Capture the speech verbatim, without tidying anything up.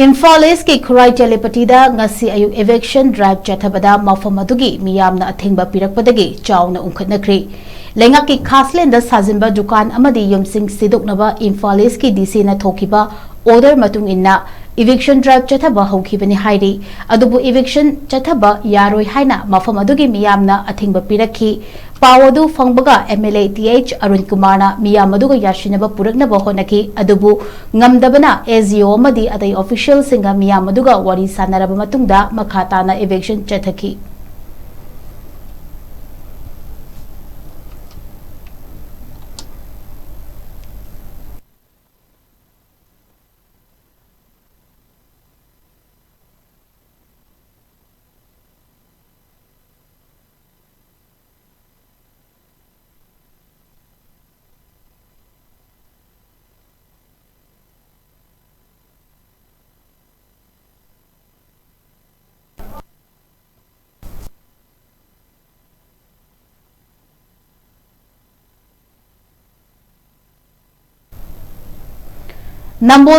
ꯏꯝꯐꯥꯜ ꯏꯁꯀꯤ ꯈꯨꯔꯥꯏ ꯇꯦꯂꯤꯄꯇꯤꯗ ꯉꯁꯤ ꯑꯌꯨꯛ ꯏꯚꯤꯛꯁꯟ ꯗ꯭ꯔꯥꯏꯚ ꯆꯠꯊꯕꯗ ꯃꯐꯝ ꯑꯗꯨꯒꯤ ꯃꯤꯌꯥꯝꯅ ꯑꯊꯤꯡꯕ ꯄꯤꯔꯛꯄꯗꯒꯤ ꯆꯥꯎꯅ ꯎꯪꯈꯠꯅꯈ꯭ꯔꯤ꯫ ꯂꯩꯉꯥꯛꯀꯤ ꯈꯥꯁꯂꯦꯟꯗ ꯁꯥꯖꯤꯟꯕ ꯗꯨꯀꯥꯟ ꯑꯃꯗꯤ ꯌꯨꯝꯁꯤꯡ ꯁꯤꯗꯣꯛꯅꯕ ꯏꯝꯐꯥꯜ ꯏꯁꯀꯤ ꯗꯤ ꯁꯤꯅ ꯊꯣꯛꯈꯤꯕ ꯑꯣꯔꯗꯔ ꯃꯇꯨꯡ ꯏꯟꯅ ꯏꯚꯤꯛꯁꯟ ꯗ꯭ꯔꯥꯏꯚ ꯆꯠꯊꯕ ꯍꯧꯈꯤꯕꯅꯤ ꯍꯥꯏꯔꯤ꯫ ꯑꯗꯨꯕꯨ ꯏꯚꯤꯛꯁꯟ ꯆꯠꯊꯕ ꯌꯥꯔꯣꯏ ꯍꯥꯏꯅ ꯃꯐꯝ ꯑꯗꯨꯒꯤ ꯃꯤꯌꯥꯝꯅ ꯑꯊꯤꯡꯕ ꯄꯤꯔꯛꯈꯤ꯫ ꯄꯥꯎ ꯑꯗꯨ ꯐꯪꯕꯒ M L A T H Arun ꯀꯨꯃꯥꯔꯅ ꯃꯤꯌꯥꯝ ꯑꯗꯨꯒ ꯌꯥꯁꯤꯟꯅꯕ ꯄꯨꯔꯛꯅꯕ ꯍꯣꯠꯅꯈꯤ꯫ ꯑꯗꯨꯕꯨ ꯉꯝꯗꯕꯅ ꯑꯦ ꯖꯤ ꯑꯣ ꯑꯃꯗꯤ ꯑꯇꯩ ꯑꯣꯐꯤꯁꯤꯌꯦꯜꯁꯤꯡꯒ ꯃꯤꯌꯥꯝ ꯑꯗꯨꯒ ꯋꯥꯔꯤ ꯁꯥꯟꯅꯔꯕ ꯃꯇꯨꯡꯗ ꯃꯈꯥ ꯇꯥꯅ ꯏꯚꯤꯛꯁꯟ ꯆꯠꯊꯈꯤ꯫ ꯅꯝꯕꯣꯜ